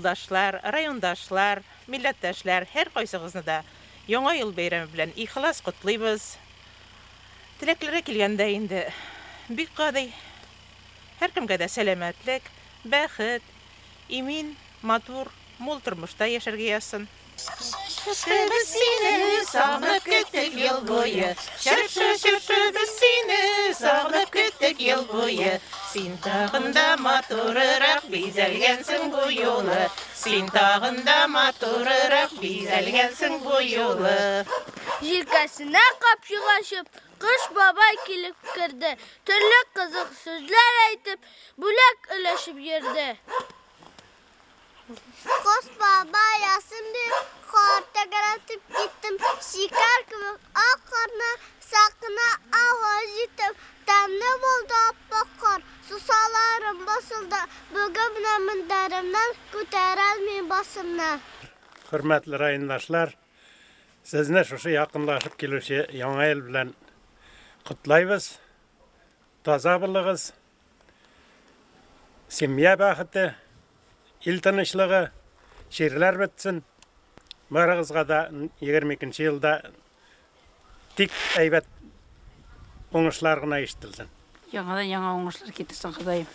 Авылдашлар, райондашлар, милләттәшләр, һәркайсыгызны да Яңа ел бәйрәме белән ихлас котлыйбыз. Теләкләргә килгәндә инде, бик гади. Һәркемгә дә сәламәтлек, бәхет, имин, матур, мул тормышта яшәргә язсын. Чыршы, без сине сагынып көттек ел буе. Чыршы, чыршы, без сине сагынып көттек ел буе. Син тагын да матурырак бизәлгәнсең бу юлы. Син тагын да матурырак бизәлгәнсең бу юлы. Җилкәсенә капчык ачып, Кыш бабай килеп керде. Төрле кызык сүзләр әйтеп, бүләк өләшеп йөрде. Кыш бабай ясын дип, кар тәгәрәтеп киттем. Шикәр кебек ак карны сакына авыз иттем. Тәмле булды ап-ак кар, сусаларым басылды. Бүген менә мендәремнән күтәрәлмим башымны. Хөрмәтле райондашлар, сезне шушы якынлашып килүче Яңа ел белән котлайбыз. Таза булыгыз, Семья бәхете, ил тынычлыгы, чирләр бетсен. Барыгызга да 22 елда тик әйбәт уңышлар гына ишетелсен. Яңадан яңа уңышлар китерсен Ходаем.